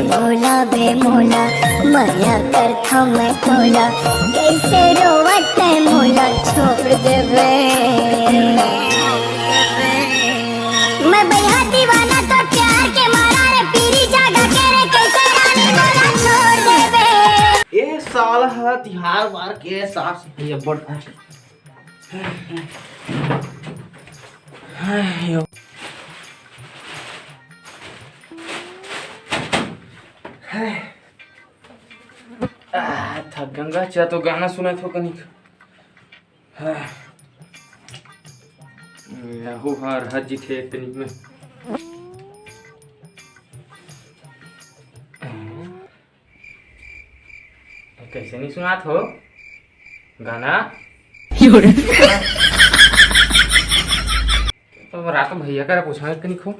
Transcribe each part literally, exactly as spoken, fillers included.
भोला बे मोला, मया करथव मैं तोला, कैसे रोवत है मोला छोड़ देबे। मैं बइहा दीवाना तो प्यार के मारा रे, पीरी जागा के रे, कैसे रानी मोला छोड़ देबे। ए साला ह तिहार बार के साफ सफाई अब्बड़ कर। आह, थक गंगा चा तो गाना सुनत हो कनिक। आह, लहू हर हर जी थे कनिक में। कैसे नहीं सुनात हो गाना? तो रात भैया करा पूछा कनिक हो।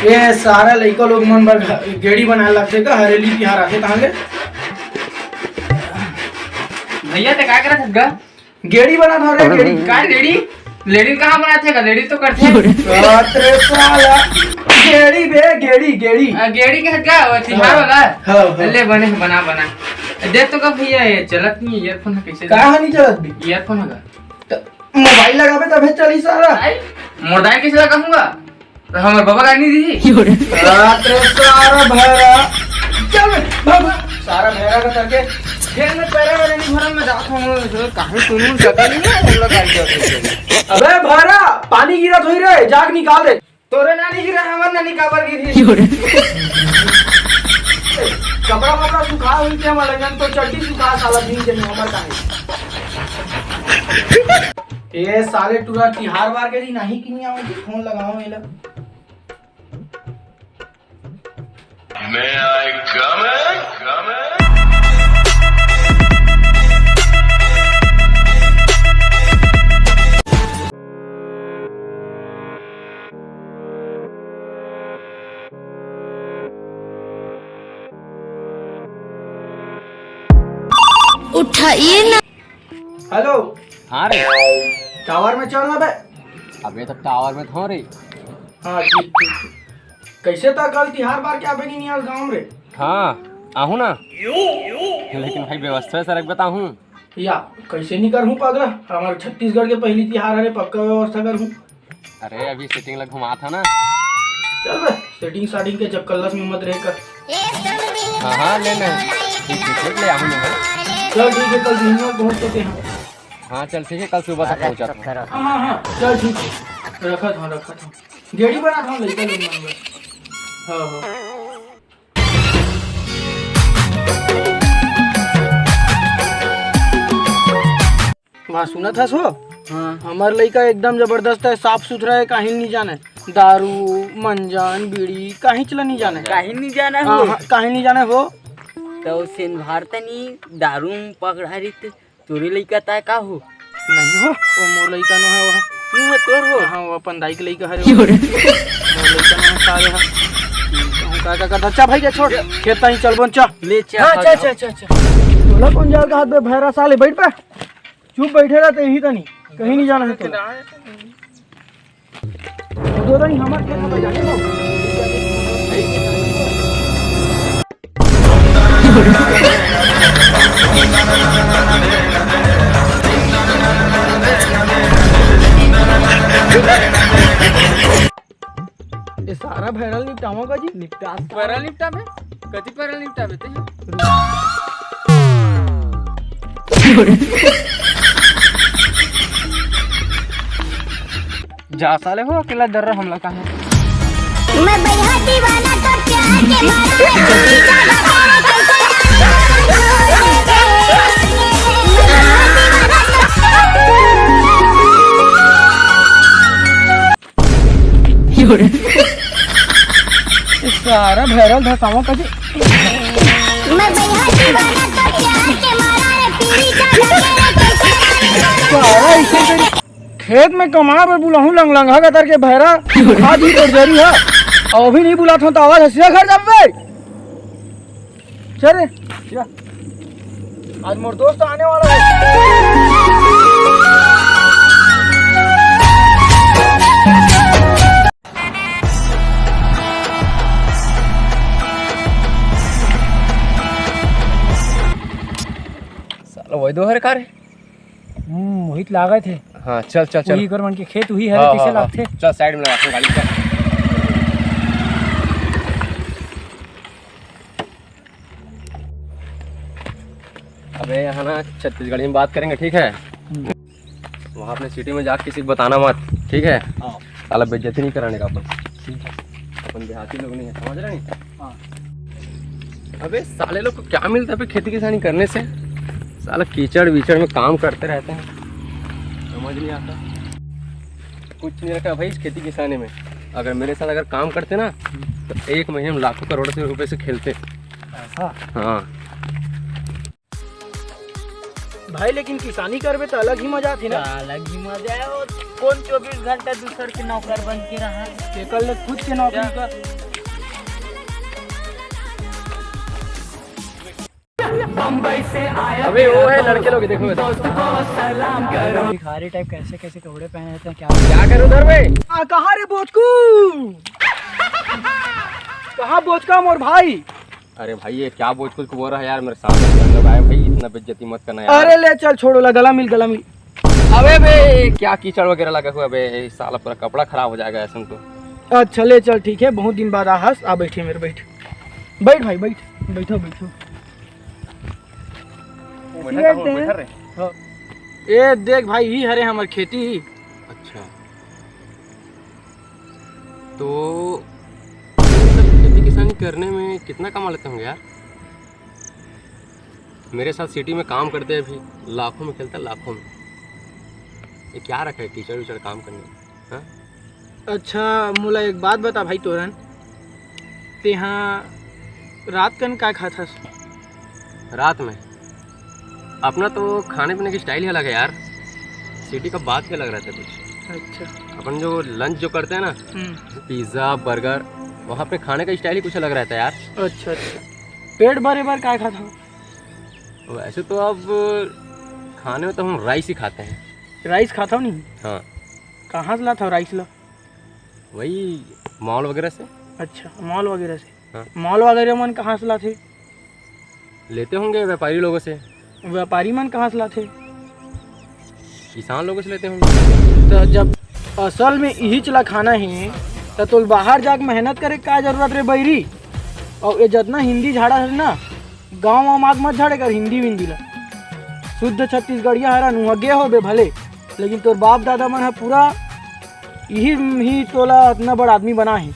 ये सारा लइका लोग मन बर घ-, गेड़ी बनाए लगथे का? हरेली तिहार आथे तहां ले। भैया, ते का करत हस गा? गेड़ी बनात हव रे, गेड़ी। का गेड़ी? लेडीज कहाँ बनाथे का? लेडीज तो करथे। बाप रे साला। गेड़ी बे, गेड़ी, गेड़ी। आ, गेड़ी के हट गा, वो तिहार हाँ। वाला? हाँ, हाँ। ले बने, बना, बना। देख तो का भैया, ये चलत नहीं, ईयरफोन है, कैसे का नहीं चलत भी? ईयरफोन है का? त मोबाइल लगाबे तभे चली सारा। आई? मोबाइल कैसे लगाऊंगा? त हमर बाबा गाड़ी नहीं दी। रात रे सारा भैरा। चल बे, भाग, भाग। सारा भैरा का करके। फिर मैं पैरा वैरा नहीं भरम में जात हूँ, जो काहे सुनूं, सकल नहीं है, हम लोग गाड़ी जाते। अबे भैरा, पानी गिरत होई रे, जाग निकाल दे। तोरे नानी गिरा, हमर नानी काबर गिरी? कपड़ा वपड़ा सुखा हुई के हमर लंगन तो चड्डी सुखा साला दिन के हमर काहे? ए साले टूरा तिहार बार के दिन नहीं कि नहीं आवत, फोन लगाओ एला। May I come in? Come in? उठाइए ना। हेलो। हाँ रे। टावर में चल ना बे। अबे तो टावर में था रे। हाँ, ठीक, ठीक, ठीक। कैसे त कल तिहार बार के आबे कि नहीं आज गाँव रे? हाँ, आहूँ ना। लेकिन भाई व्यवस्था सर एक बताहूँ। या, कैसे नहीं करहूँ पगला? हमारे छत्तीसगढ़ के पहली तिहार हरे, पक्का व्यवस्था करहूँ। अरे अभी सेटिंग ला घुमा था ना। चल बे, सेटिंग साटिंग के चक्कर लस में मत रहे कर। हाँ, हाँ, ले, ले। ठीक, ठीक, ठीक, ले आहूँ मैं, हाँ। चल ठीक है, कल दिन में पहुँच चुके हैं। हाँ, चल ठीक है, कल सुबह तक पहुँचा था। हाँ, हाँ, हाँ, चल ठीक है। रखा था, रखा था। गेड़ी बना था, लड़का लोग मन में। हाँ, हाँ। वाह, सुनत हस हो? हाँ। हमर लइका एकदम जबरदस्त है, साफ सुथरा है, काहीं नहीं जाने। दारू, मंजन, बीड़ी, काहीं चला नहीं जाने। काहीं नहीं जाने हाँ, हो? हाँ, काहीं नहीं जाने हो। तो सिंभार तनी दारू में पकड़ा रही तो तोरे लइका ताय का हो? नहीं हो, वो मोर लइका नो है वो। तू है तोर हो? हाँ, वो अपन दाई के लइका हरे। क्यों रे? मोर लइका नो है सारे हा। हम का, का करता? चा भाई के छोड़। खेत ताई चल बन चा। ले चा, हाँ, खा चा, जा। चा, चा, चा। तोला कौन जाल का हाथ में भैरा साले बैठ पे। चुप बैठे रहते यही तनी, कहीं नहीं जाना है तोला। दो तनी हमार खेत में जाके दो। ये सारा भैरल निपटावा का जी? निपटा। पैरल निपटाबे? कति पैरल निपटाबे ते? जा साले हो, अकेला डर रहा हमला काहे? मैं बइहा दीवाना तो प्यार के मारा है, सारा भैरल धसावा का जी। मैं बइहा दीवाना तो प्यार के मारा रे, पीरी का लगे रे, कैसे सारा इसे तेरी खेत में कमा बर बुलाहूं लंग लंग हा कतर के भैरा, खा दी तोर जरी हा। अउ अभी नहीं बुलात हूं तो आवाज हसिया घर जाबे। चल रे। आज मोर दोस्त आने वाला है। साला वही दो हरे का रे? हम्म, वही तो लागत हे। हाँ, चल, चल, चल। वही कर मन के खेत वही हरे, हाँ, कैसे हाँ, हाँ। लागथे? चल, side में लगा, गाड़ी चल। अबे, यहाँ ना छत्तीसगढ़ी में बात करेंगे, ठीक है? हम्म। वहाँ अपने city में जाके किसी को बताना मत, ठीक है? हाँ। साला बेइज्जती नहीं कराने का अपन। ठीक है। अपन देहाती लोग नहीं है, समझ रहे हैं? हाँ। अबे, साले लोग को क्या मिलता है खेती किसानी करने से? साला कीचड़ वीचड़ में काम करते रहते हैं, समझ नहीं आता। कुछ नहीं रखा भाई इस खेती किसानी में। अगर मेरे साथ अगर काम करते ना, तो एक महीने में लाखों करोड़ों से रुपए से खेलते। ऐसा? हाँ। भाई, लेकिन किसानी करबे त अलग ही मजा आथे ना। का अलग ही मजा हे वो। कौन चौबीस घंटा दूसर के नौकर बन के रहा? तेकर ले खुद के नौकरी कर। अबे वो है लड़के लोग, देखो। भिखारी type कैसे कैसे कपड़े पहने रहते हैं, क्या? क्या करूँ उधर में? आ, कहाँ रे बोचकू? कहाँ बोचका मोर भाई? अरे भाई, ये क्या बोच कुछ बोल रहा है यार, मेरे साथ में लग रहा है भाई, इतना बेइज्जती मत करना यार। अरे ले चल, छोड़ो ला, गला मिल, गला मिल। अबे बे, क्या कीचड़ वगैरह लगा हुआ है बे, साला पूरा कपड़ा खराब हो जाएगा ऐसे में तो। अच्छा ले चल, ठीक है, बहुत दिन बाद आ हस, आ बैठे मेरे, बैठ, बैठ भाई, बैठ, बैठो, बैठो। बैठा बैठ रहे। हाँ। ए देख भाई, ही हरे हमर खेती ही। अच्छा, तो ये सब खेती किसानी करने में कितना कमा लेते होंगे यार? मेरे साथ city में काम करते हैं अभी, लाखों में खेलता है, लाखों में। ये क्या रखा है कीचड़ उचड़ काम करने में, हाँ? अच्छा, मोला एक बात बता भाई तोरन, तेहा रात कन का खाथस? रात में अपना तो खाने पीने की style ही अलग है यार, city का बात ही अलग रहता है कुछ। अच्छा। अपन जो lunch जो करते हैं ना, हम्म। Pizza, burger, वहाँ पे खाने का style ही कुछ अलग रहता है यार। अच्छा, अच्छा। पेट भरे बर काय खाथव? वैसे तो अब खाने में तो हम rice ही खाते हैं। Rice खाथव नहीं? हाँ। कहाँ से लाथव rice ला? वही mall वगैरह से। अच्छा, mall वगैरह से। हाँ। Mall वगैरह मन कहाँ से लाथे? लेते होंगे व्यापारी लोगों से। व्यापारी मन कहाँ से लाथे? किसान लोगों से लेते होंगे। तो जब असल में इही चला खाना है, तो तोल बाहर जाके मेहनत करे का जरूरत रे बैरी? और ये जितना हिंदी झाड़ा है ना, गाँव वाँव माग मत झाड़े कर हिंदी विंदी ला। शुद्ध छत्तीसगढ़िया हरन, उहाँ गे होबे भले, लेकिन तोर बाप दादा मन ह पूरा इही ही तोला इतना बड़ आदमी बना है।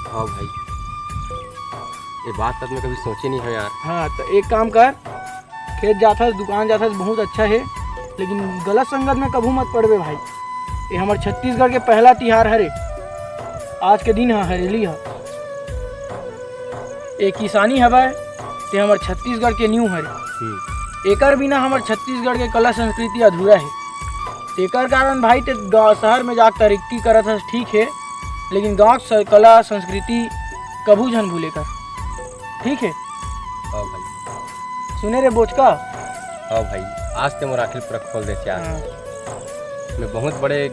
हाँ भाई, ये बात तो मैं कभी सोचे नहीं है यार। हाँ, तो एक काम कर, खेत जाथस, दुकान जाथस, बहुत अच्छा है, लेकिन गलत संगत में कभू मत पड़बे भाई। ये हमर छत्तीसगढ़ के पहला तिहार हरे, आज के दिन ह हरेली ह। ये किसानी हवय, ते हमर छत्तीसगढ़ के नींव हरे। हम्म। एकर बिना हमर छत्तीसगढ़ के कला संस्कृति अधूरा हे। तेकर कारण भाई ते गाँव शहर में जाके तरक्की करत हस, ठीक हे, लेकिन गाँव के स-, कला संस्कृति कभू झन भूले कर, ठीक हे? हाँ भाई। सुने रे बोचका। हाँ भाई, आज ते मोर आँखी पूरा खोल देस यार। हाँ। मैं बहुत बड़े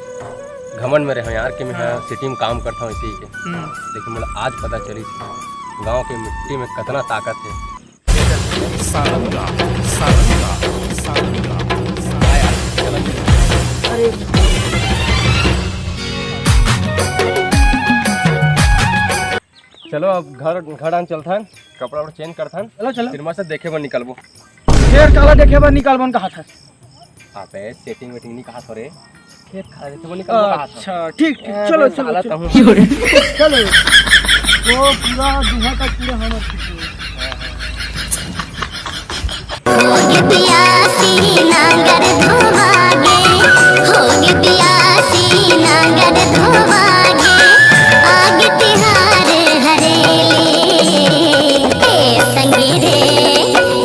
घमंड में रहे हँव यार कि मैं हाँ। City में काम करता हूँ इसी के। हम्म। लेकिन मोला आज पता चलिस गाँव के मिट्टी में कितना ताकत है। सारंगा, सारंगा, सारंगा। अरे। चलो अब घर, घर आन चलथन, कपड़ा वपड़ा change करथन। चलो, चलो। फिर मैं से देखे बर निकलबो। फिर काला देखे बर निकलबो कहा था? अबे setting वेटिंग नहीं कहा था रे, खेत खा रहे थे, वो निकलबो कहा था। अच्छा, ठीक, ठीक, ए, चलो, मैं चलो, साला चलो। तहूँ। चलो। वो पूरा दूहा का पूरा हम होगे प्यासी नांगर धोवागे, होगे प्यासी नांगर धोवागे, आगे तिहार हरेली, ए संगी रे,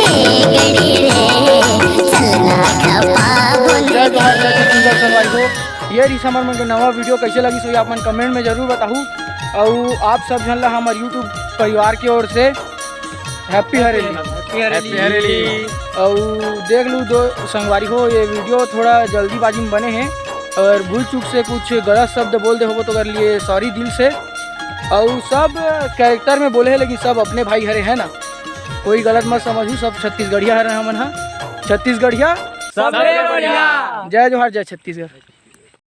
ए गड़ी रे, चलना खपा बोल जय जोहार, जय छत्तीसगढ़ संगवारी हो। ये रहिस हमर मन के नवा video, कैसे लगिस होही आप मन comment में जरूर बताहू। अउ आप सब झन ला हमर YouTube परिवार के ओर से happy हरेली। Happy हरेली। अउ देख लू दो संगवारी हो, ये वीडियो थोड़ा जल्दीबाजी में बने हे, अगर भूल चूक से कुछ गलत शब्द बोल दे होबो तो ओकर लिए सॉरी दिल से। अउ सब कैरेक्टर में बोले हे, लेकिन सब अपने भाई हरे, है ना? कोई गलत मत समझू, सब छत्तीसगढ़िया हरे हमन हा। छत्तीसगढ़िया सबले बढ़िया। जय जोहार, जय छत्तीसगढ़।